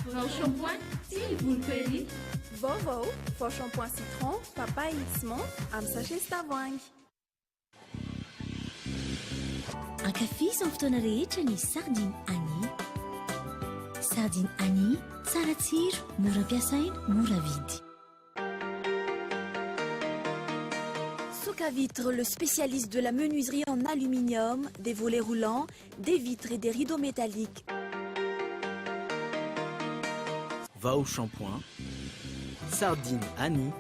Vao shampoing, tia ny voloko ery. Vaovao, vao shampoing citron, papaye sy menthe amin'ny sachet sy tavoahangy. Ankafizo amin'ny fotoana rehetra ny sardine Annie. Sardine Annie, tsara tsiro, mora ampiasaina, mora vidy. Soca Vitre, le spécialiste de la menuiserie en aluminium, des volets roulants, des vitres et des rideaux métalliques. Vao shampoing, sardine Annie,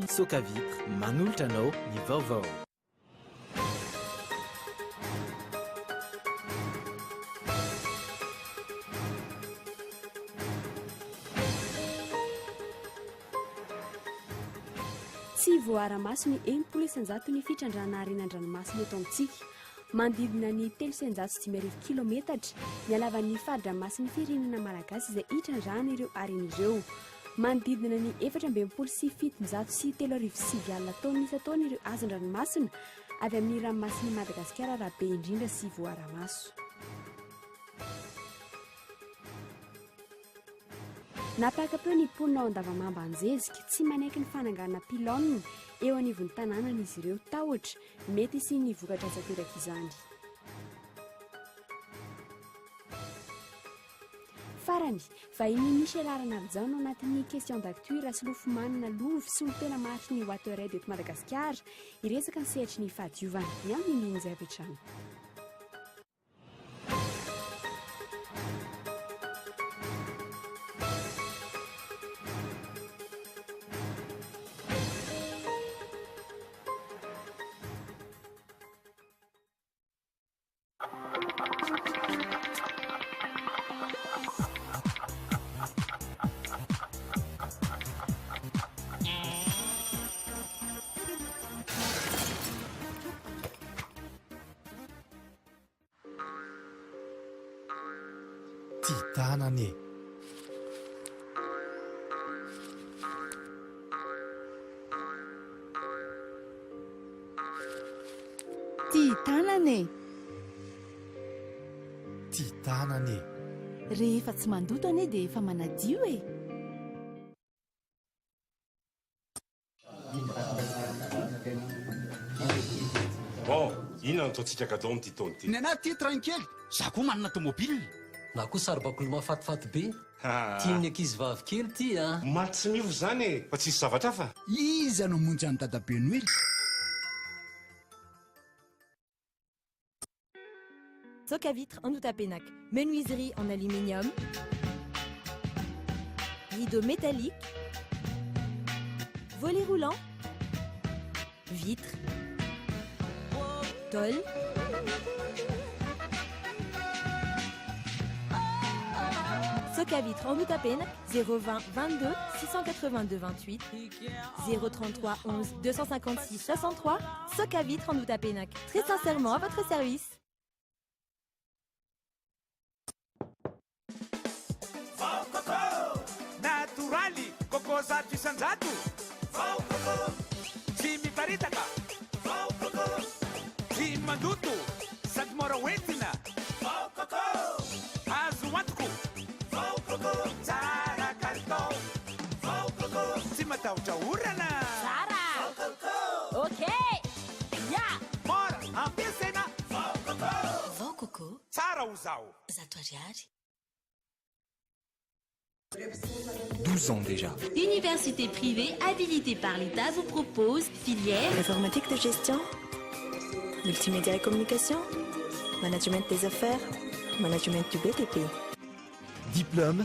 Soca Vitre, manolotra anao ny vaovao. Tsy voaara-maso ny 60 isan-jaton'ny fitrandrahana harena an-dranomasina eto amintsika. Manodidina ny 53 300 kilometatra ny halavan'ny fari-dranomasin'ny firenena malagasy izay itrandrahana ireo harena ireo. Manodidina ny 3764 isam-taona isan-taona ireo hazan-dranomasina avy amin'ny ranomasin'i Madagasikara raha be indrindra sy voaara-maso. Nampaka-peo ny mponina ao Andavamamba Anjezika, tsy manaiky ny fananganana pylône eo anivon'ny tanànany izy ireo, tahotra mety hisian'ny voka-dratsy aterak'izany. Farany, vahiny Michel Ranarijaona ao anatin'ny Question d'actu Rasolofomanana Lovy, solontena maharitry ny WaterAid eto Madagasikara, hiresaka ny sehatry ny fahadiovana. Ny andinindin'izay avy hatrany. Tia tanana e! Tia tanana e! Tia tanana e! Rehefa tsy mandoto anie dia efa manadio e! Bon, inona no ataontsika cadeau amin'ity taona ity? Ny anah ty train kely, za koa manana tomobile. Na koa saribakoly mahafatifaty be. Tian'ny ankizy vavy kely ity a! Maty tsy miova izany e! Fa tsisy zavatra hafa? Iza no hamonjy an'i Dadabe Noely? Soc à vitre en Outapenac. Menuiserie en aluminium. Rideau métallique. Volet roulant. Vitre. Tôle. Soc à vitre en Outapenac 020 22 682 28 033 11 256 63 Soc à vitre en Outapenac. Très sincèrement à votre service. Vao coco natoraly coco 100% Vao coco tsy miparitaka Vao coco tsy mandoto sady mora hoentina Vao coco azo antoko Vao coco tsara kalitao Vao coco tsy matahotra orana Tsara Vao coco Ok Ya Mora ampiasaina Vao coco Vao coco tsara ho zaho 100 ariary. 12 ans déjà. Université privée habilitée par l'État vous propose filière Informatique de gestion, multimédia et communication, management des affaires, management du BTP. Diplôme,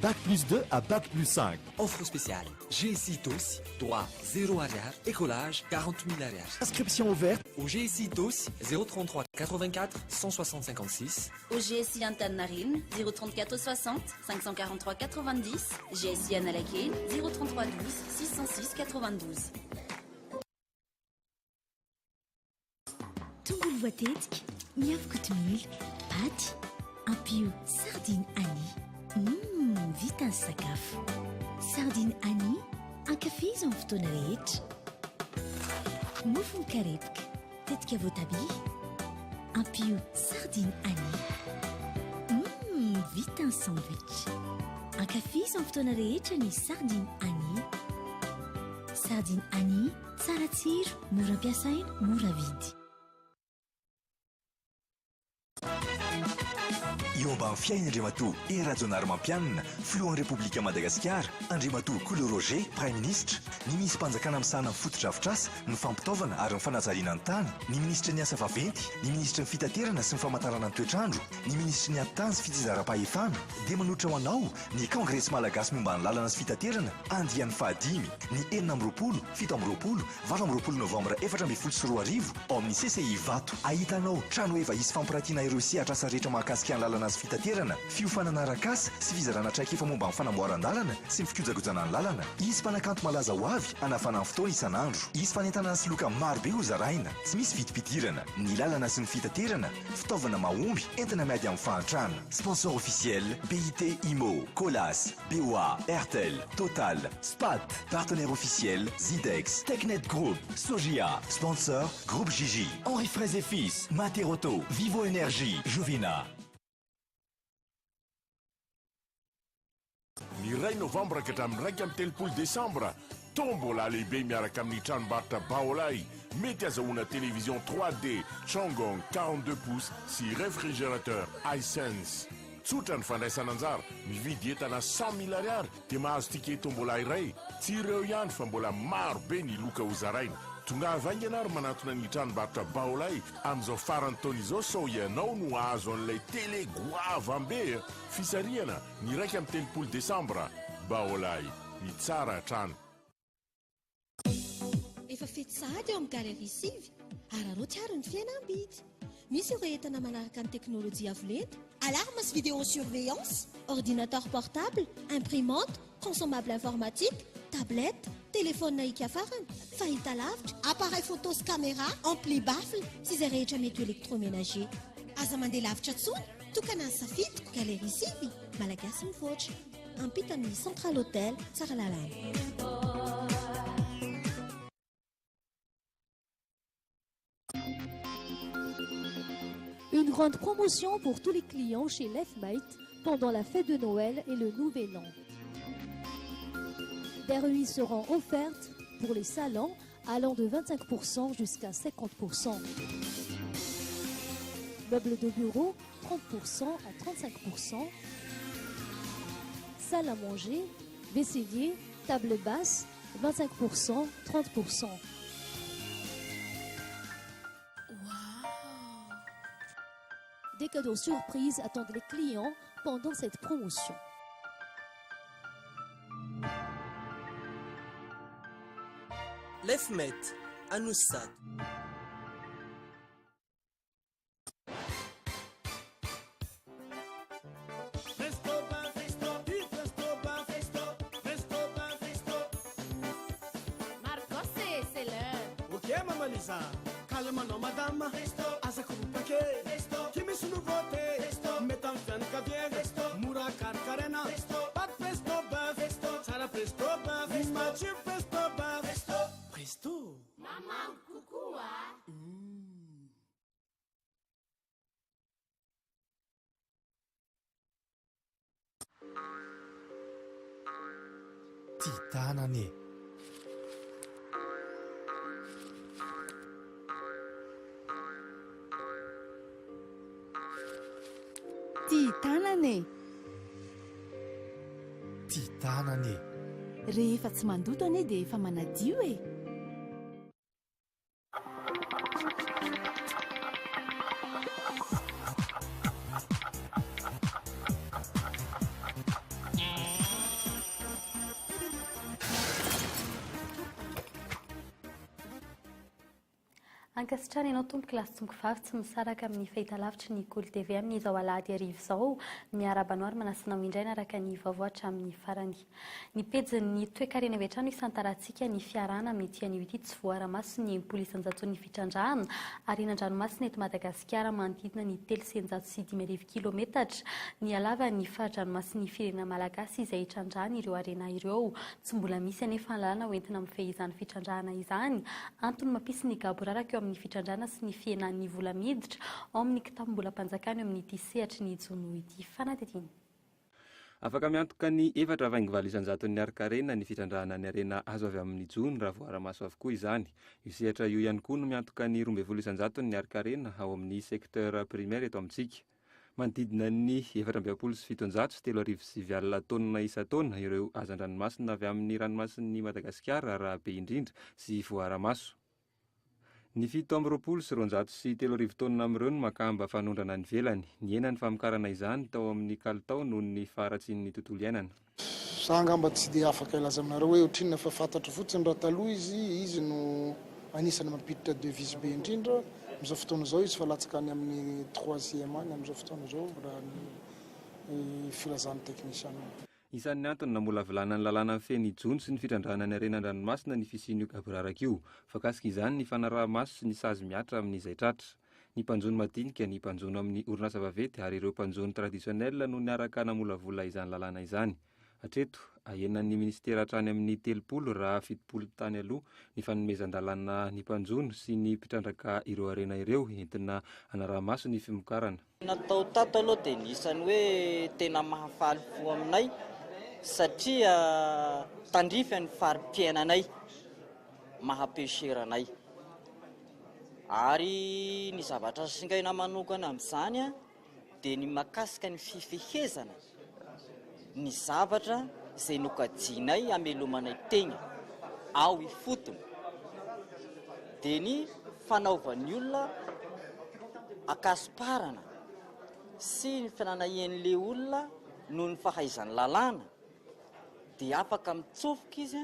Bac plus 2 à Bac plus 5. Offre spéciale. GSI Itaosy, droit 0 ariary, écolage 40 000 ariary. Inscription ouverte. Au GSI Itaosy 033 84 160 56. Au GSI Antaninarenina 034 60 543 90. GSI Analakely 033 12 606 92. Tongolo voatetika, miafy kotomila, paty, ampio sardine Annie. Mmm, vita ny sakafo. Sardine Annie, ankafizo amin'ny fotoana rehetra. Mofo mikarepoka, tetika voatabia, ampio sardine Annie. Mmm, vita ny sandwich. Ankafizo amin'ny fotoana rehetra ny sardine Annie. Sardine Annie, tsara tsiro, mora ampiasaina, mora vidy. Eo ambany fiahian' Andriamatoa Hery Rajaonarimampianina, Filohan'ny Repoblika Madagasikara, Andriamatoa Kolo Roger, Praiminisitra, ny Minisi-panjakana misahana ny fotodrafitrasa, ny fampitaovana ary ny fanajariana ny tany, ny Minisitry ny Asa vaventy, ny Minisitry ny Fitaterana sy ny famantarana ny toetr'andro, ny Minisitry ny Atitany sy Fitsinjaram-pahefana, dia manolotra ho anao ny Kaongresy Malagasy momba ny lalana sy fitaterana, andiany fahadimy, ny 26, 27, 28 novambra 2014, ao amin'ny CCI Ivato. Ahitanao trano heva hisy fampiratiana ireo sehatr'asa rehetra mahakasika ny lalana sy fitaterana, fiofanana arak'asa sy fizarana traikefa momba ny fanamboaran-dalana sy ny fikojakojana ny lalana. Hisy mpanakanto malaza ho avy hanafana ny fotoana isan'andro. Hisy fanentanana sy loka maro be hozaraina. Tsy misy vidim-pidirana. Ny lalana sy ny fitaterana, fitaovana mahomby entina miady amin'ny fahantrana. Sponsor officiel, BIT Immo, Colas, BOA, Airtel, Total, Spat, partenaire officiel, Zidex, Technet Group, Sogea, sponsor, Groupe JJ, Henri Fraise et Fils, Materauto, Vivo Energy, Jovina. Ny iray novambra ka hatramin'ny 31 desambra, tombola lehibe miaraka amin'ny tranombarotra Baolai, mety azahoana télévision 3D Changong 42 pouces sy réfrigérateur Hisense. Tsotra ny fandraisana anjara, mividy entana 100 mille ariary dia mahazo ticket tombola iray. Tsy ireo ihany fa mbola maro be ny loka hozaraina. Tongava haingana ary manantona ny tranombarotra Baolai amin'izao faran'ny taona izao sao ianao no hahazo an'ilay télé goavam-be. Fisarihana ny 31 desambra. Baolai, ny tsara hatrany. Efa fety sahady eo amin'ny Galerie sivy, araraoty ary ny fihenam-bidy. Misy ireo entana manaraka ny teknolojia avo lenta, alarme sy vidéo surveillance, ordinateur portable, imprimante, consommable informatique, tablette, téléphone hika farany, fahitalavitra, appareil photo sy caméra, ampli baffle sy izay rehetra mety ho électroménager. Aza mandeha lavitra intsony, tokana ny safidiko, Galerie sivy, Malagasy mivoatra. Ampitan'ny Central Hotel Tsaralalàna. Une grande promotion pour tous les clients chez Lefmate pendant la fête de Noël et le Nouvel An. Des remises seront offertes pour les salons allant de 25% jusqu'à 50%. Meubles de bureau, 30% à 35%. Salle à manger, vaisselier, table basse, 25%, 30%. Des cadeaux surprises attendent les clients pendant cette promotion. Lefmet, Anoussat. Marcos e, c'est l'heure. Ok mama Lisa, calme anao madame, aza koropake, ty misy nouveauté, mety amin'ny fianakaviana, mora karakaraina, pâte presto bœuf, tsara presto bœuf, matsiro presto bœuf, presto. Mamango kokoa a. Tia tanana e! Tia tanana e! Tia tanana e! Rehefa tsy mandoto anie dia efa manadio e! Ankasitrahana ianao tompoko lahy sy tompoko vavy tsy misaraka amin'ny fahitalavitry ny Kolo TV amin'izao alahady hariva izao. Miarahaba anao ary manasa anao indray hanaraka ny vaovao hatramin'ny farany. Ny pejin'ny toekarena avy hatrany no isantarantsika ny fiarahana amin'ity anio ity. Tsy voara-maso ny 60 isan-jaton'ny fitrandrahana harena an-dranomasina eto Madagasikara, manodidina ny 53 km kilometatra ny halavan'ny fari-dranomasin'ny firenena malagasy izay itrandrahana ireo harena ireo. Tsy mbola misy anefa ny lalàna hoentina mifehy izany fitrandrahana izany. Antony mampisy ny gaboraraka eo amin'ny fitrandrahana sy ny fihenan'ny vola miditra ao amin'ny kitapom-bolam-panjakana eo amin'ity sehatry ny jono ity. Fanadihadiana. Afaka miantoka ny 4,8 isan-jaton'ny harin-karena ny fitrandrahana ny harena azo avy amin'ny jono raha voaara-maso avokoa izany. Io sehatra io ihany koa no miantoka ny 12 isan-jaton'ny harin-karena ao amin'ny secteur primaire eto amintsika. Manodidina ny 1774 9 alina taonina isan-taona ireo hazan-dranomasina avy amin'ny ranomasin'ny Madagasikara raha be indrindra sy voaara-maso. Ny 227 tuarivo taonina amin'ireo no makamba fanondrana any ivelany. Nihena ny famokarana izany tao amin'ny kalitao noho ny faharatsian'ny tontolo iainana. Za angamba tsy dia afaka ilaza aminareo hoe ohatrinona fa fantatro fotsiny raha taloha izy, izy no anisan'ny mampiditra devise be indrindra. Amin'izao fotoana izao izy fa latsaka any amin'ny troisième any amin'izao fotoana izao raha ny filazan'ny teknisianina. Isan'ny antony namolavolana ny lalàna mifehy ny jono sy ny fitrandrahana ny harena an-dranomasina ny fisian'io gaboraraka io. Voakasika izany ny fanaraha-maso sy ny sazy mihatra amin'izay tratra. Ny mpanjono madinika, ny mpanjono amin'ny orinasa vaventy ary ireo mpanjono traditionnel no niaraka namolavola izany lalàna izany. Hatreto, ahenan'ny minisitera hatrany amin'ny 30 raha 70 tany aloha ny fanomezan-dalàna ny mpanjono sy ny mpitrandraka ireo harena ireo entina hanaraha-maso ny fimokarana. Natao tato aloha dia ny isan'ny hoe tena mahafaly fo aminay satria tandrify ny fari-piainanay maha pêcheur anay. Ary ny zavatra singaina manokana amin'izany dia ny mahakasika ny fifehezana ny zavatra izay nokajianay hamelomanay tegna ao ifotony dia ny fanaovan'ny olona ankasomparana sy ny fananahian'ilay olona noho ny fahaizany lalàna dia afaka mitsofoka izy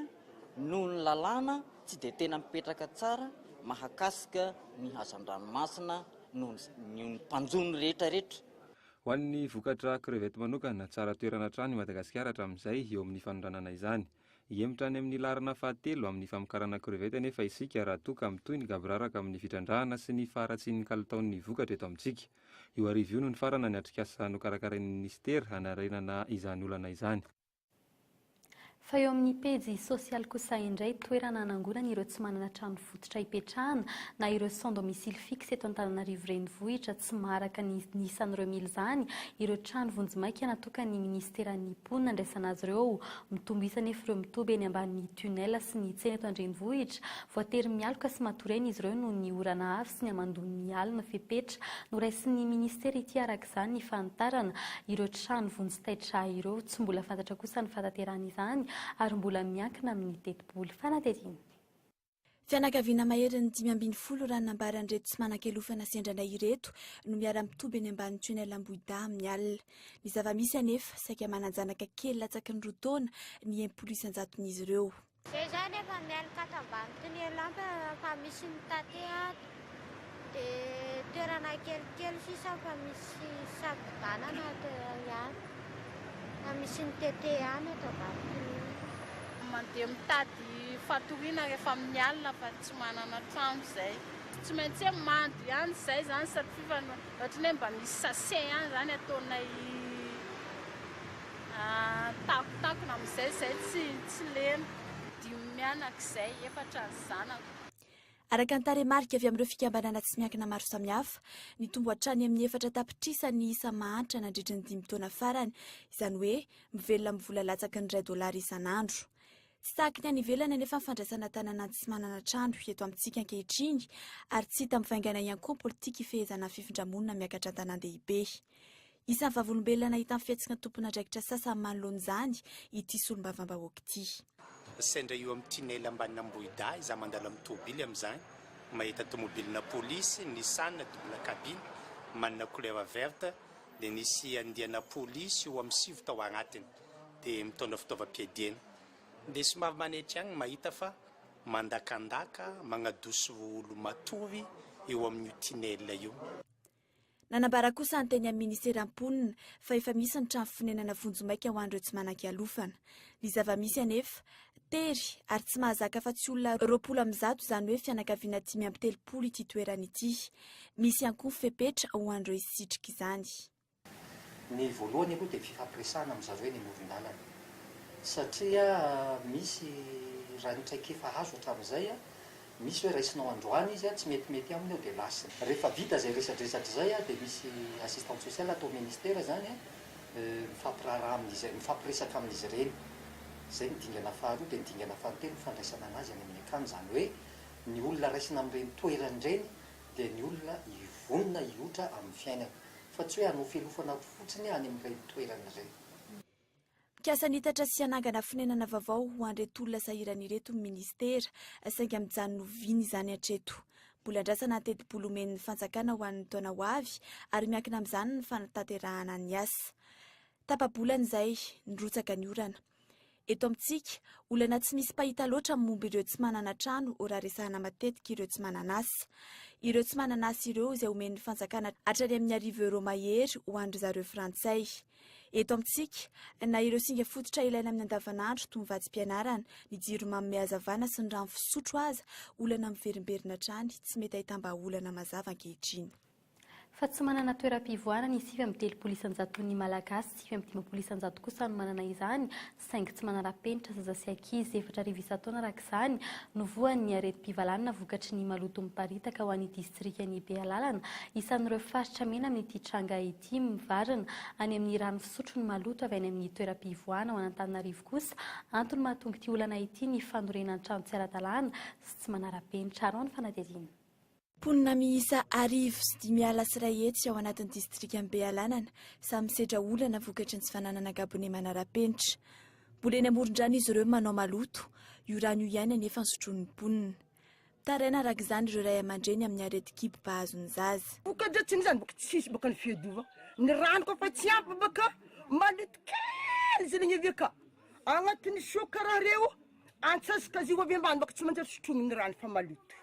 noho ny lalàna tsy dia tena mipetraka tsara mahakasika ny hazan-dranomasina noho ny mpanjono rehetra rehetra. Ho an'ny vokatra crevette manokana, tsara toerana hatrany i Madagasikara hatramin'izay eo amin'ny fanondranana izany. Hihemotra any amin'ny laharana fahatelo amin'ny famokarana crevette anefa isika raha toa ka mitohy ny gaboraraka amin'ny fitrandrahana sy ny faharatsian'ny kalitaon'ny vokatra eto amintsika. Io hariva io no nifarana ny atrikasa nokarakarain'ny minisitera hanarenana izany olana izany. Fa eo amin'ny pejy sosialy kosa indray, toerana hanangonana ireo tsy manana trano fototra hipetrahana na ireo sans domicile fixe eto Antananarivo Renivohitra tsy maharaka ny isan'ireo mila izany ireo trano vonjimaika natokan'ny minisiteran'ny mponina andraisana azy ireo. Mitombo isa anefa ireo mitoby eny ambanin'ny tunnel sy ny tsena eto an-drenivohitra. Voatery mialoka sy matory eny izy ireo noho ny orana avy sy ny hamandoan'ny alina. Fepetra noraisin'ny minisitera ity araka izany ny fanitarana ireo trano vonjy taitra ireo. Tsy mbola fantatra kosa ny fahatanterahana izany ary mbola miankina amin'ny tetibola. Fanadihadiana. Fianakaviana maherin'ny 15 raha ny nambaran'ireto tsy manan-kialofana sendra anay ireto no miara-mitoby eny ambanin'ny tunnel Ambohidahy amin'ny alina. Ny zava-misy anefa, saika manan-janaka kely latsaky ny 2 taona ny 60 isan-jaton'izy ireo. Zay zany efa mialoka ato ambany tunnel fa misy mitate ato. Dia toerana kelikely sisa fa misy safidianana ato ihany. Fa misy mitete ihany ato ambany tunnel. Mandeha mitady fatoriana rehefa amin'ny alina fa tsy manana trano izay. Tsy maintsy hoe mando ihany izay izany satria fa ohatran'ny hoe mba misy sachet ihany izany ataonay takotakona amin'izay izay tsy tsy lena. Dimy mianaka izay, efatra ny zanako. Araka ny tarehimarika avy amin'ireo fikambanana tsy miankina maro samihafa, nitombo hatrany amin'ny 4 tapitrisa ny isa mahantra nandritry ny dimy taona farany, izany hoe mivelona amin'ny vola latsaky ny iray dolara isan'andro. Tsy tahaky ny any ivelany anefa ny fandraisana tanana ny tsy manana trano eto amintsika ankehitriny ary tsy hita mivaingana ihany koa ny politika ifehezana ny fifindramonina miakatra an-tanàn-dehibe. Isan'ny vavolombelona nahita ny fihetsiky ny tompon'andraikitra sasany manoloana izany ity solombavambahoaka ity. Sendra eo amin'ny tunnel ambanin'Ambohidahy, izaho mandalo amin'ny tôbily amin'izany, mahita tômôbilina polisy, Nissan double cabine, manana couleur verte, dia nisy andiana polisy eo amin'ny sivy tao agnatiny, dia mitondra fitaovam-piadiana. Dia somary manaitra ihany ny mahita fa mandakandaka, magnadoso olo matory eo amin'io tunnel io. Nanambara kosa ny teny amin'ny minisiteran'ny mponina fa efa misy ny trano fonenana vonjimaika ho an'ireo tsy manan-kialofana. Ny zava-misy anefa, tery ary tsy mahazaka afa-tsy olona 120 izany hoe fianakaviana 35 ity toerana ity. Misy ihany koa ny fepetra ho an'ireo hisitrika izany. Ny voalohany aloha dia fifampiresahana amin-dry zareo eny amoron-dalana satria misy raha ny traikefa azo hatramin'izay misy hoe raisinao androany izy tsy metimety aminy eo dia lasa. Rehefa vita izay resadresatra izay dia misy assistante sociale atao ministera izany. Mifampiraharaha amin'izy, mifampiresaka amin'izy ireny. Izay ny dingana faharoa, dia ny dingana fahatelo ny fandraisana anazy any amin'ny akany, izany hoe ny olona raisina amin'ireny toerana ireny dia ny olona hivonona hiotra amin'ny fiainana, fa tsy hoe hanao fialofana fotsiny any amin'ireny toerana ireny. Mikasa ny hitatra sy hanangana fonenana vaovao ho an'ireto olona sahirana ireto ny minisitera, saingy mijanona ho vina izany hatreto. Mbola andrasana ny tetibola omen'ny fanjakana ho an'ny taona ho avy ary miankina amin'izany ny fanatanterahana ny asa. Tapa-bolana izay, nirotsaka ny orana. Eto amintsika, olana tsy misy mpahita loatra ny momba ireo tsy manana trano raha resahana matetika ireo tsy manana asa. Ireo tsy manana asa ireo izay omen'ny fanjakana hatrany amin'ny arivo euro mahery ho an-dry zareo frantsay. Eto amintsika, na ireo singa fototra ilaina amin'ny andavanandro toy ny vatsim-pianarana, ny jiro manome hazavana sy ny rano fisotro aza, olana miverimberina hatrany, tsy mety ahitam-bahaolana mazava ankehitriny. Fa tsy manana toeram-pivoarana ny 39 isan-jaton'ny Malagasy, 59 isan-jato kosa no manana izany, saingy tsy manara-penitra zaza sy ankizy 4000 isan-taona araka izany no voan'ny aretim-pivalanana vokatry ny maloto miparitaka ho an'ny distrikan'i Bealalana, isan'ireo faritra mena amin'ity tranga ity. Mivarina any amin'ny rano fisotro ny maloto avy any amin'ny toeram-pivoahana ao an'Antananarivo kosa. Antony mahatonga ity olana ity ny fanorenan-trano tsy ara-dalàna sy tsy manara-penitra. Arao ny fanadihadiana. Mponina miisa 1501 ao anatin'ny distrikan'i Bealanana samy misedra olana vokatry ny tsy fananana gabone manara-penitra. Mbola eny amoron-drano izy ireo manao maloto. Io rano io ihany anefa no sotroin'ny mponina. Mitaraina araka izany ireo ray aman-dreny amin'ny aretin-kibo mpahazo ny zaza. Voka-dratsiny izany boka tsisy boka ny fiadiova, ny rano koa fa tsy ampy boka maloto kely zay ny avy aka, agnatin'ny seau karaha reo antsasaka zio avy ambany boka tsy manjary sotroigny ny rano fa maloto,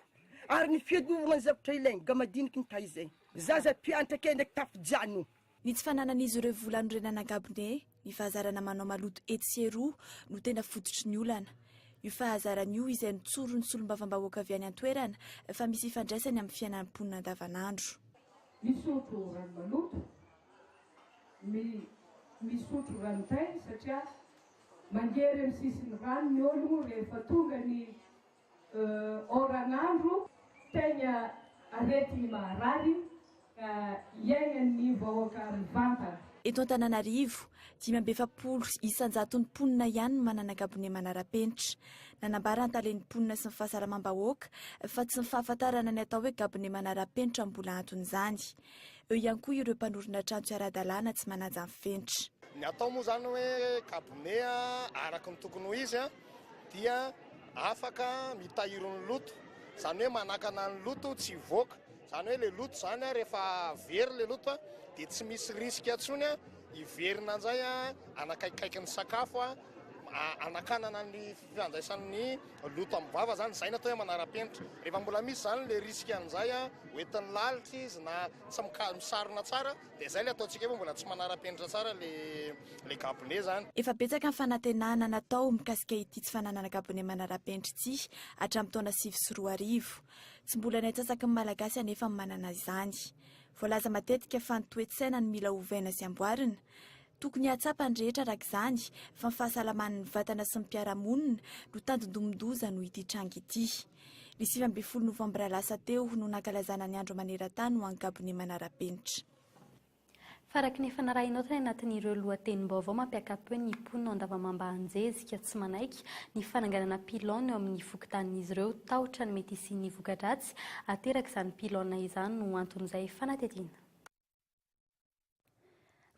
ary ny fiadiovagna ny zavatra ilaigny ga madiniky ny taizay, zaza mpianatra ke ndraiky tafijano. Ny tsy fananan'izy ireo vola hanorenana gabone, ny fahazarana manao maloto etsy sy eroa no tena fototry ny olana. Io fahazarana io izay notsorin'ny solombavambahoaka avy any an-toerana fa misy ifandraisany amin'ny fiainan'ny mponina andavanandro. Misotro rano maloto, mi misotro ranon-tay satria mangery amin'ny sisin'ny rano ny ologno rehefa tonga ny Oran'andro tegna aretigny maharary ka iaignan'ny vahoaka mivantana. Eto Antananarivo, 45 isan-jaton'ny mponina ihany no manana gabone manara-penitra. Nanambara ny talen'ny mponina sy ny fahasalamam-bahoaka fa tsy ny fahafantarana ny atao hoe gabone manara-penitra no mbola anton'izany. Eo ihany koa ireo mpanorina trano tsy ara-dalàna tsy manaja ny fenitra. Ny atao moa izany hoe gabone araka ny tokony ho izy dia afaka mitahiry ny loto, izany hoe manakana ny loto tsy hivoaka, izany hoe ilay loto izany rehefa very ilay loto dia tsy misy risque intsony hiverina indray hanakaikaiky ny sakafo, hanakanana ny fifandraisan'ny loto amin'ny vava izany, izay no atao hoe manara-penitra. Rehefa mbola misy izany ilay risque an'izay hoentin'ny lalitra izy na tsy misarona tsara Dia izay ilay ataontsika hoe mbola tsy manara-penitra tsara ilay gabone izany. Efa betsaka ny fanantenana natao mikasika ity tsy fananana gabone manara-penitra ity hatramin'ny taona 2009. Tsy mbola ny antsasaky ny Malagasy anefa no manana izany. Voalaza matetika fa ny toe-tsaina no mila ovaina sy amboarina. Tokony hahatsapa ny rehetra araka izany fa ny fahasalaman'ny vatana sy ny mpiara-monina no tandindomin-doza noho ity tranga ity. Ny 19 novambra lasa teo no nankalazana ny andro maneran-tany ho an'ny gabone manara-penitra. Fa araka ny efa narahinao tany anatin'ireo lohatenim-baovao mampiaka-peo ny mponina ao Andavamamba Anjezika tsy manaiky ny fananganana pylône eo amin'ny fokontanin'izy ireo, tahotra ny mety hisian'ny voka-dratsy aterak'izany pylône izany no anton'izay fanadihadiana.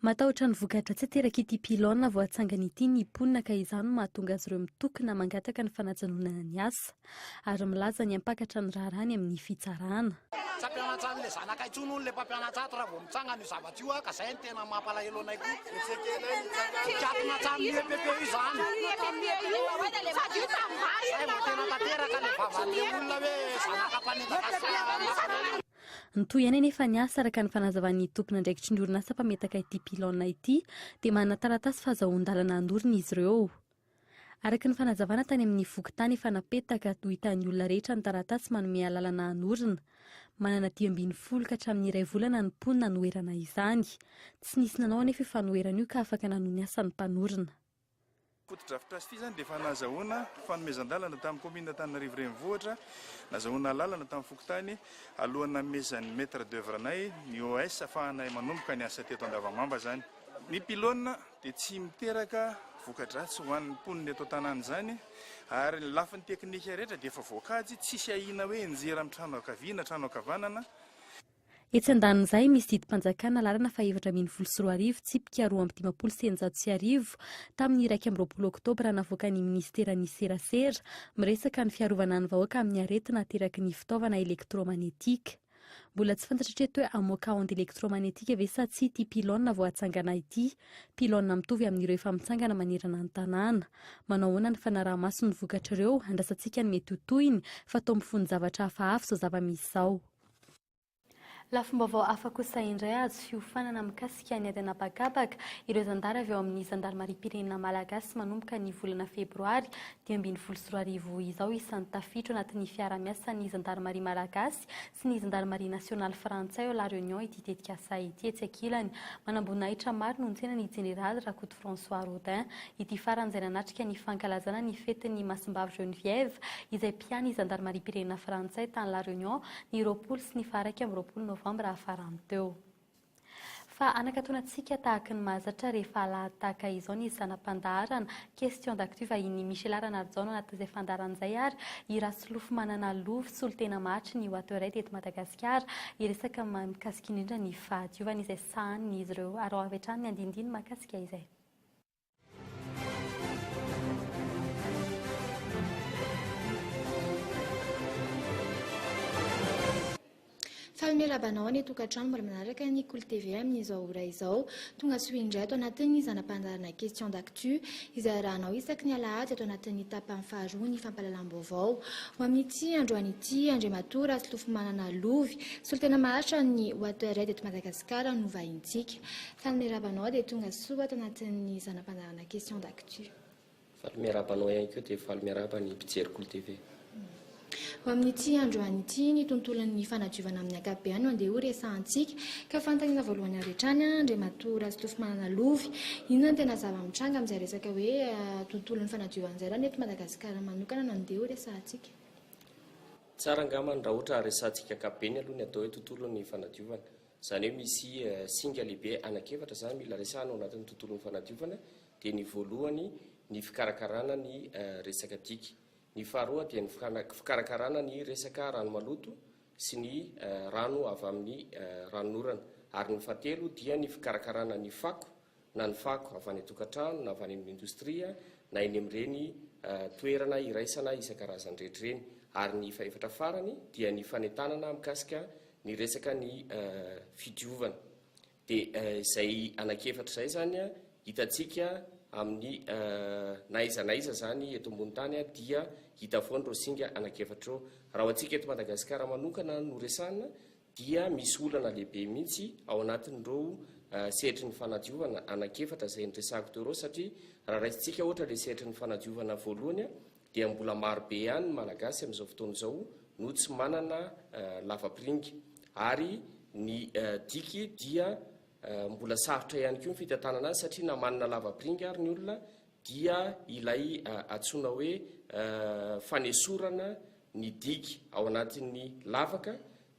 Matahotra ny voka-dratsy aterak'ity pylône vao hatsangana ity ny mponina ka izany no mahatonga azy ireo mitokona mangataka ny fanajanonana ny asa ary milaza ny hampakatra ny raharaha any amin'ny fitsarana. Tsy hampianatra an'ilay zanakay intsony hono ilay mpampianatra ato raha vao mitsangana io zavatra io ka izay no tena mampalahelo anay koa. Hikatona hatramin'ny EPP io izany. Izay vao tena tanteraka ilay vavan'ilay olona hoe zanaka mpanendaka sy Nitohy ihany anefa ny asa araka ny fanazavan'ny tompon'andraikitry ny orinasa mpametaka ity pylône ity dia manana taratasy fahazahoan-dalana hanorina izy ireo. Araka ny fanazavana tany amin'ny fokontany efa napetaka ho hitan'ny olona rehetra ny taratasy manome alalana hanorina. Manana 15 ka hatramin'ny iray volana ny mponina hanoherana izany. Tsy nisy nanao anefa io fanoherana io ka afaka nanohy ny asany ny mpanorina. Fotodrafitrasa ity izany dia efa nahazahoana fanomezan-dalana tamin'ny kaominina Antananarivo Renivohitra, nahazahoana alalana tamin'ny fokontany alohan'ny nanomezan'ny maître d'oeuvre anay ny OS ahafahanay manomboka ny asa teto Andavamamba izany. Ny pylône dia tsy miteraka voka-dratsy ho an'ny mponina eto an-tanàna izany ary ny lafiny teknika rehetra dia efa voakajy, tsisy ahiana hoe hianjera amin'ny trano ankavia na trano ankavanana. Etsy andanin'izay, misy didim-panjakana laharana faha-2014, tsipika 1652, tamin'ny 21 oktobra navoakan'ny minisiteran'ny Serasera, miresaka ny fiarovana ny vahoaka amin'ny aretina ateraky ny fitaovana elektromanetika. Mbola tsy fantatra hatreto hoe hamoaka onde elektromanetika ve sa tsia ity pylône vao hatsangana ity. Pylône mitovy amin'ireo efa mitsangana manerana ny tanàna. Manao ahoana ny fanaraha-maso ny vokatr'ireo? Andrasantsika ny mety ho tohiny, fa toa mifono zavatra hafahafa izao zava-misy izao. Lafim-baovao hafa kosa indray, azo fiofanana mikasika ny ady an'habakabaka ireo zandary avy ao amin'ny zandarimariam-pirenena malagasy manomboka ny volana febroary 2015 izao. Isan'ny tafiditra ao anatin'ny fiarahamiasan'ny zandarimaria malagasy sy ny zandarimaria nasionaly frantsay ao La Réunion ity tetikasa ity. Etsy ankilany, manamboninahitra maro no nitsena ny jeneraly Rakoto François Rodin. Ity farany izay nanatrika ny fankalazana ny fetin'ny Masimbavy Geneviève izay mpiahy ny zandarimariam-pirenena frantsay tany La Réunion ny 20 sy ny faha 21 novambra farany teo. Fa hanakatonantsika tahaka ny mahazatra rehefa alahady tahaka izao ny zana-pandaharana Question d'actu vahiny Michela Ranarijaona ao anatin'izay fandaharana izay ary i Rasolofomanana Lova solontena maharitry ny Water Aid eto Madagasikara hiresaka mikasika indrindra ny fahadiovana izay sahanin'izy ireo. Araho avy hatrany ny andinindiny mahakasika izay. Faly miarahaba anao any an-tokantrano mbola manaraka ny Kolo TV amin'izao ora izao. Tonga soa indray ato anatin'ny zana-pandaharana Question d'actu izay arahanao isaky ny alahady ato anatin'ny tapany faharoa ny fampahalalam-baovao. Ho amin'ity androany ity, Andriamatoa Rasolofomanana Lovy, solontena maharitra ny Water Aid eto Madagasikara no vahintsika. Faly miarahaba anao dia tonga soa ato anatin'ny zana-pandaharana Question d'actu. Faly miarahaba anao ihany koa dia faly miarahaba ny mpijery Kolo TV. Ho amin'ity androany ity, ny tontolon'ny fanadiovana amin'ny ankapobeny no andeha ho resahantsika. Ka fanontaniana voalohany avy hatrany, Andriamatoa Rasolofomanana Lovy, inona no tena zava-mitranga amin'izay resaka hoe tontolon'ny fanadiovana izay raha ny eto Madagasikara manokana no andeha ho resahantsika? Tsara angamba raha ohatra resahantsika ankapobeny aloha ny atao hoe tontolon'ny fanadiovana. Izany hoe misy singa lehibe anankiefatra izany mila resahana ao anatin'ny tontolon'ny fanadiovana dia ny voalohany ny fikarakarana ny resaka diky, ny faharoa dia ny fikarakarana ny resaka rano maloto sy ny rano avy amin'ny ranonorana ary ny fahatelo dia ny fikarakarana ny fako na ny fako avy any an-tokantrano na avy any amin'ny indostria na eny amin'ireny toerana iraisana isan-karazany rehetra ireny ary ny fahefatra farany dia ny fanentanana mikasika ny resaka ny fidiovana. Dia izay anankiefatra izay izany hitantsika amin'ny na aiza na aiza izany eto ambony tany dia hita foana ireo singa anankiefatra ireo. Raha ho antsika eto Madagasikara manokana no resahina dia misy olana lehibe mihitsy ao anatin'ireo sehatry ny fanadiovana anankiefatra izay noresahako teo ireo satria raha raisintsika ohatra ilay sehatry ny fanadiovana voalohany dia mbola maro be ihany ny Malagasy amin'izao fotoana izao no tsy manana lavapiringa ary ny diky dia mbola sarotra ihany koa ny fitantanana azy satria na manana lavapiringa ary ny olona dia ilay antsoina hoe fanesorana ny digy ao anatin'ny lavaka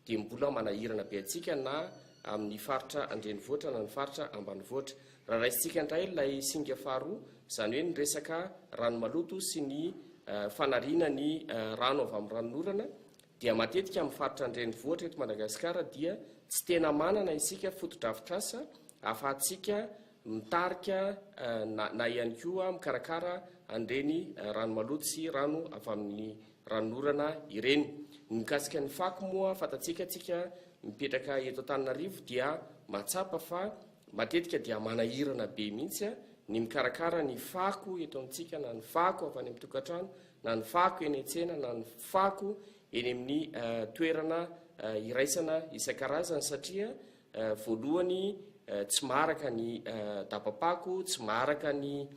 dia mbola manahirana be antsika na amin'ny faritra andrenivohitra na ny faritra ambanivohitra. Raha raisintsika indray ilay singa faharoa, izany hoe ny resaka rano maloto sy ny fanariana ny rano avy amin'ny ranonorana, dia matetika amin'ny faritra andrenivohitra eto Madagasikara dia tsy tena manana isika fotodrafitrasa ahafahantsika mitarika na na ihany koa mikarakara an'ireny rano maloto sy rano avy amin'ny ranonorana ireny. Ny mikasika ny fako moa fantatsika tsika mipetraka eto Antananarivo dia mahatsapa fa matetika dia manahirana be mihitsy ny mikarakara ny fako eto amintsika na ny fako avy any amin'ny tokantrano na ny fako eny an-tsena na ny fako eny amin'ny toerana iraisana isan-karazany satria Voalohany, tsy maharaka ny daba-pako, tsy maharaka ny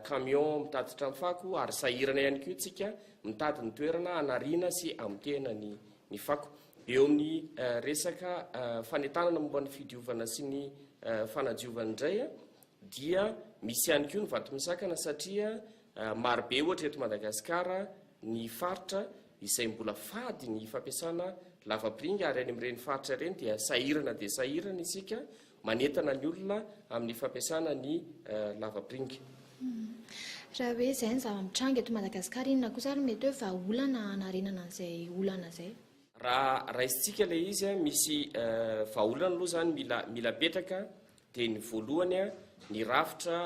camion mitatitra ny fako ary sahirana ihany koa tsika mitady ny toerana hanariana sy hamotehana ny ny fako. Eo amin'ny resaka fanentanana momba ny fidiovana sy ny fanadiovana indray dia misy ihany koa ny vato misakana satria marobe ohatra eto Madagasikara ny faritra izay mbola fady ny fampiasana lavapiringa ary any amin'ireny faritra ireny dia sahirana dia sahirana isika manentana ny olona amin'ny fampiasana ny lavapiringa. Raha hoe izay ny zava-mitranga eto Madagasikara, inona kosa ary mety hoe vahaolana hanarenana an'izay olana izay? Raha raisintsika ilay izy, misy vahaolana aloha izany mila mila apetraka, dia ny voalohany ny rafitra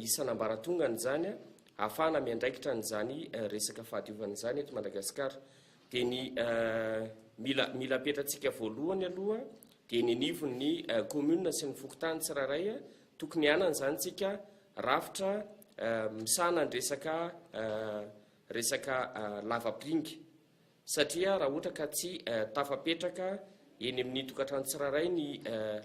isan'ambaratongany izany ahafahana miandraikitra an'izany resaka fahadiovana izany eto Madagasikara. Dia ny mila mila apetratsika voalohany aloha dia ny anivon'ny commune sy ny fokontany tsirairay, tokony hanana izany tsika rafitra misahana ny resaka resaka lavapiringa. Satria raha ohatra ka tsy tafapetraka eny amin'ny tokantrano tsirairay ny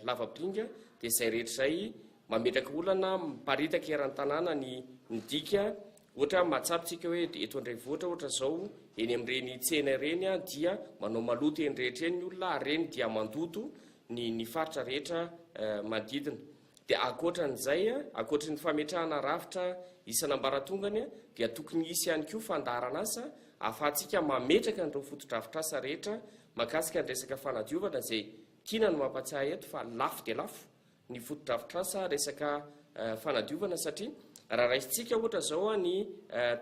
lavapiringa dia izay rehetra izay mametraka olana miparitaka eran'ny tanàna ny ny dika. Ohatra mahatsapa tsika hoe eto an-drenivohitra ohatra izao eny amin'ireny tsena ireny dia manao maloto eny rehetra eny ny olona ary ireny dia mandoto ny ny faritra rehetra manodidina. Dia ankoatran'izay, ankoatry ny fametrahana rafitra isan'ambaratongany dia tokony hisy ihany koa fandaharan'asa ahafahantsika mametraka an'ireo fotodrafitrasa rehetra mahakasika ny resaka fanadiovana izay tiana ny mampatsiahy eto fa lafo dia lafo ny fotodrafitrasa resaka fanadiovana satria raha raisintsika ohatra izao ny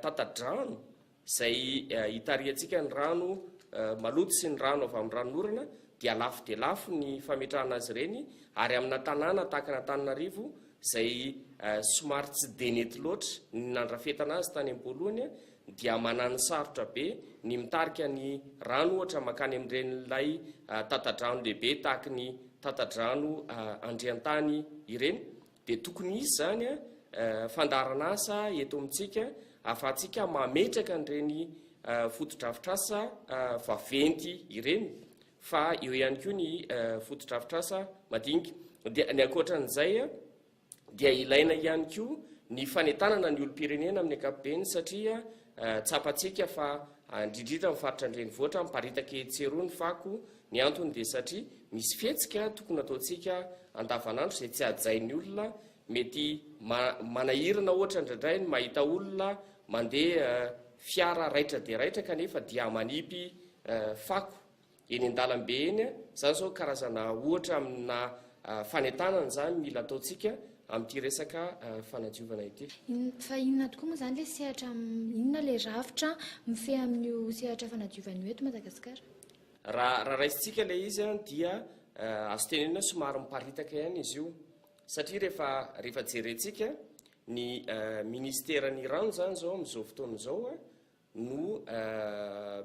tata-drano izay hitarihantsika ny rano maloto sy ny rano avy amin'ny ranonorana dia lafo dia lafo ny fametrahana azy ireny ary amina tanàna tahaka an'Antananarivo izay somary tsy dia nety loatra ny nandrafetana azy tany am-boalohany dia manano sarotra be ny mitarika ny rano ohatra mankany amin'iren'ilay tata-drano lehibe tahaky ny tata-drano Andriantany ireny dia tokony hisy izany fandaharan'asa eto amintsika ahafahantsika mametraka an'ireny fotodrafitrasa vaventy ireny fa eo ihany koa ny fotodrafitrasa madinika. Dia ny ankoatran'izay dia ilaina ihany koa ny fanentanana ny olom-pirenena amin'ny ankapobeny satria tsapantsika fa indrindrindra amin'ny faritra an-drenivohitra miparitaka etsy sy eroa ny fako. Ny antony dia satria misy fihetsika tokony ataontsika andavanandro izay tsy hajain'ny olona, mety manahirana ohatra indraindray ny mahita olona mandeha fiara raitra dia raitra kanefa dia manipy fako eny an-dalambe eny, izany izao karazana ohatra amina fanentanana izany mila ataontsika amin'ity resaka fanadiovana ity. Fa inona tokoa moa izany ilay sehatra, inona ilay rafitra mifehy amin'io sehatra fanadiovana io eto Madagasikara? Raha raha raisintsika ilay izy dia azo tenenina hoe somary miparitaka ihany izy io satria rehefa rehefa jerentsika ny ministeran'ny rano izany izao amin'izao fotoana izao no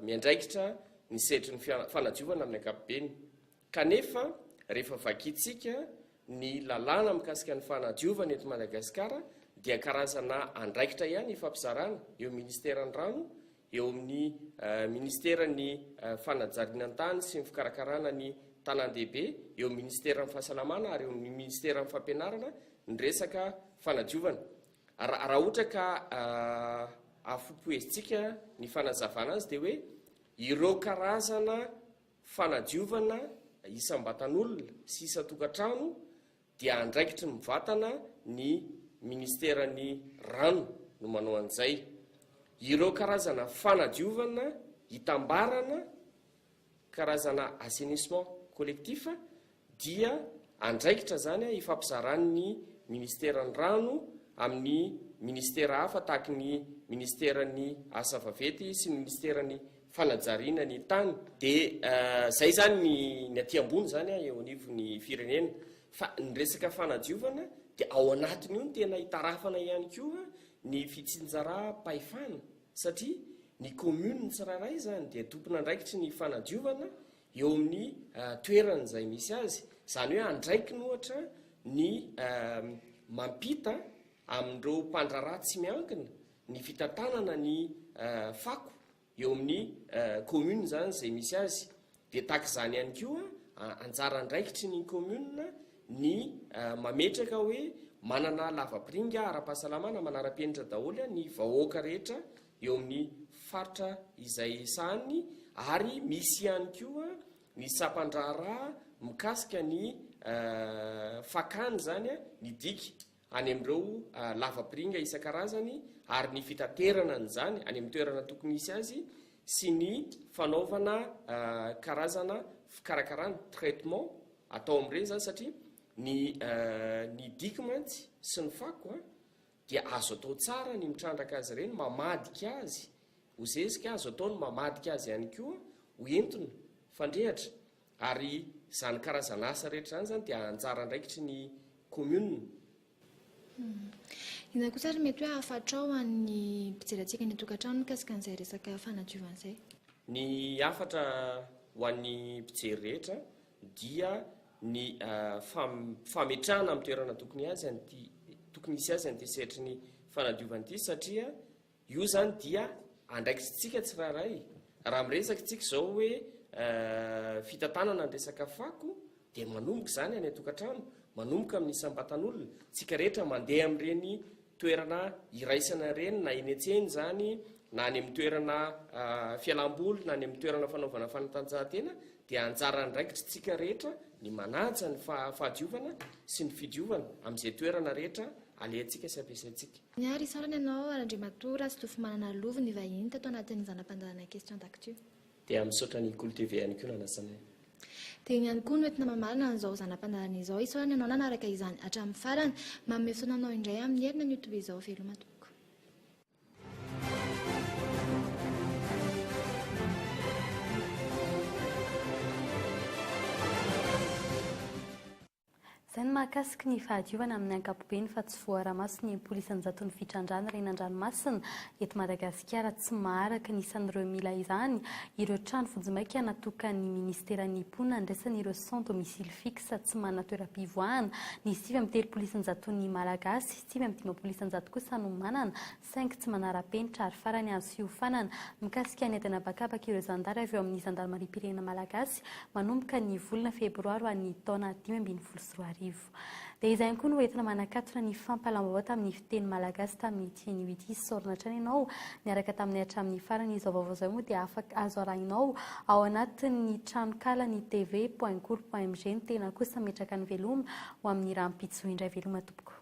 miandraikitra ny sehatry ny fanadiovana amin'ny ankapobeny. Kanefa rehefa vakintsika ny lalàna mikasika ny fanadiovana eto Madagasikara dia karazana andraikitra ihany ifampizarana eo ministeran'ny rano, eo amin'ny ministeran'ny fanajariana ny tany sy ny fikarakarana ny tanàn-dehibe, eo amin'ny ministeran'ny fahasalamana ary eo amin'ny ministeran'ny fampianarana ny resaka fanadiovana. Raha ohatra ka afopoezintsika ny fanazavana azy dia hoe ireo karazana fanadiovana isam-batan'olona sy isan-tokantrano dia andraikitry ny mivantana ny ministeran'ny rano no manao an'izay. Ireo karazana fanadiovana itambarana, karazana assainissement collectif, dia andraikitra izany ifampizaran'ny ministeran'ny rano amin'ny ministera hafa tahaky ny ministeran'ny asa vaventy sy ny ministeran'ny fanajariana ny tany. Dia izay izany ny ny aty ambony izany eo anivon'ny firenena. Fa ny resaka fanadiovana dia ao anatin'io no tena itarafana ihany koa ny fitsinjaram-pahefana satria ny commune tsirairay izany dia tompon'andraikitry ny fanadiovana eo amin'ny toerana izay misy azy. Izany hoe andraikiny ohatra ny mampita amin'ireo mpandraharaha tsy miankina ny fitantanana ny fako eo amin'ny commune izany izay misy azy. Dia tahaka izany ihany koa anjara andraikitry ny commune ny mametraka hoe manana lavapiringa ara-pahasalamana manara-penitra daholo ny vahoaka rehetra eo amin'ny faritra izay sahaniny ary misy ihany koa ny sampan-draharaha mikasika ny fakana izany ny diky any amin'ireo lavapiringa isan-karazany ary ny fitaterana an'izany any amin'ny toerana tokony hisy azy. sy ny fanaovana karazana fikarakarana, traitement, atao amin'ireny izany satria ny ny diky mantsy sy ny fako dia azo atao tsara ny mitrandraka azy ireny, mamadika azy ho zezika, azo atao ny mamadika azy ihany koa ho entona fandrehatra ary izany karazana asa rehetra izany izany dia anjara andraikitry ny commune. Inona kosa ary mety hoe hafatrao ho an'ny mpijery antsika any an-tokantrano mikasika an'izay resaka fanadiovana izay? Ny hafatra ho an'ny mpijery rehetra dia ny fametrahana amin'ny toerana tokony azy an'ity tokony hisy azy an'ity sehatry ny fanadiovana ity satria Io izany dia andraikitsika tsirairay. Raha miresaka isika izao hoe fitantanana ny resaka fako dia manomboka izany any an-tokantrano, manomboka amin'ny isam-batan'olona. Tsika rehetra mandeha amin'ireny toerana iraisana ireny na eny an-tsena izany na any amin'ny toerana fialam-boly na any amin'ny toerana fanaovana fanatanjahantena dia anjara andraikitritsika rehetra ny manaja ny fahadiovana sy ny fidiovana amin'izay toerana rehetra alehantsika sy ampiasaintsika. Niary isaorana ianao Randriamatoa Rasolofomanana Lova ny vahiny tato anatin'ny zana-pandaharana Question d'actu. Dia misaotra ny Kolo TV ihany koa nanasa anay. Dia iny ihany koa no entina mamarana an'izao zana-pandaharana izao. Isaorana ianao nanaraka izany hatramin'ny farany. Manome fotoana anao indray amin'ny heriny anio toy izao. Veloma tompoko. Izay ny mahakasiky ny fahadiovana amin'ny ankapobeny fa tsy voara-maso ny 60 isan-jaton'ny fitrandrahana harena an-dranomasina eto Madagasikara. Tsy maharaka ny isan'ireo mila izany ireo trano vonjimaika natokan'ny minisiteran'ny mponina handraisana ireo sans domicile fixe tsy manana toeram-pivoahana. Ny 39 isan-jaton'ny Malagasy, 59 isan-jato kosa no manana saingy tsy manara-penitra ary farany azo fiofanana mikasika ny ady an'habakabaka ireo zandary avy ao amin'ny zandarimariam-pirenena malagasy manomboka ny volana febroary ho an'ny taona 2015. Dia izay ihany koa no entina manakatona ny fampahalam-baovao tamin'ny fiteny malagasy tamin'ity anio ity. Isaorana hatrany ianao niaraka taminay hatramin'ny farany. Izao vaovao izao moa dia afaka azo arahinao ao anatin'ny tranonkala ny tv point kolo point mg. Ny tena kosa metraka ny veloma ho amin'ny rahampitso indray. Veloma tompoko.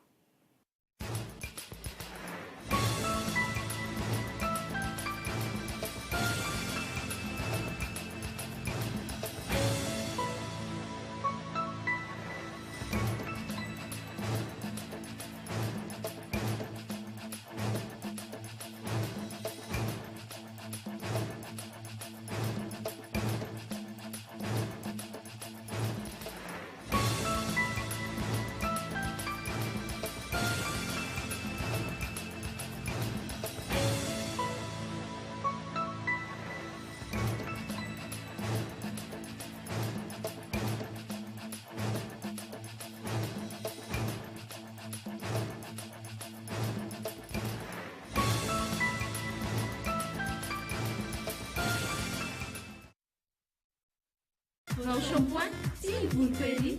Vao shampoing sy ny voloko ery.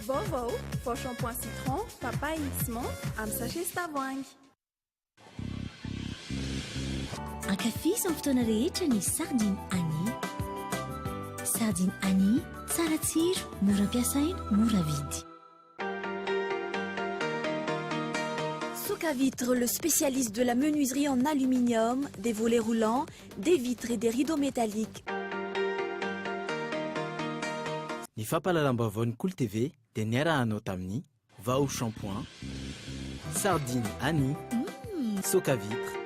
Vaovao, vao shampoing citron, papaye sy menthe amin'ny sachet sy tavoahangy. Ankafizo amin'ny fotoana rehetra ny sardine Annie. Sardine Annie, tsara tsiro, mora ampiasaina, mora vidy. Souk à vitre, le spécialiste de la menuiserie en aluminium, des volets roulants, des vitres et des rideaux métalliques. Ny fampahalalam-baovaon'ny Kolo TV dia niarahanao tamin'ny Vao Shampoing, Sardine Annie, Soca Vitre.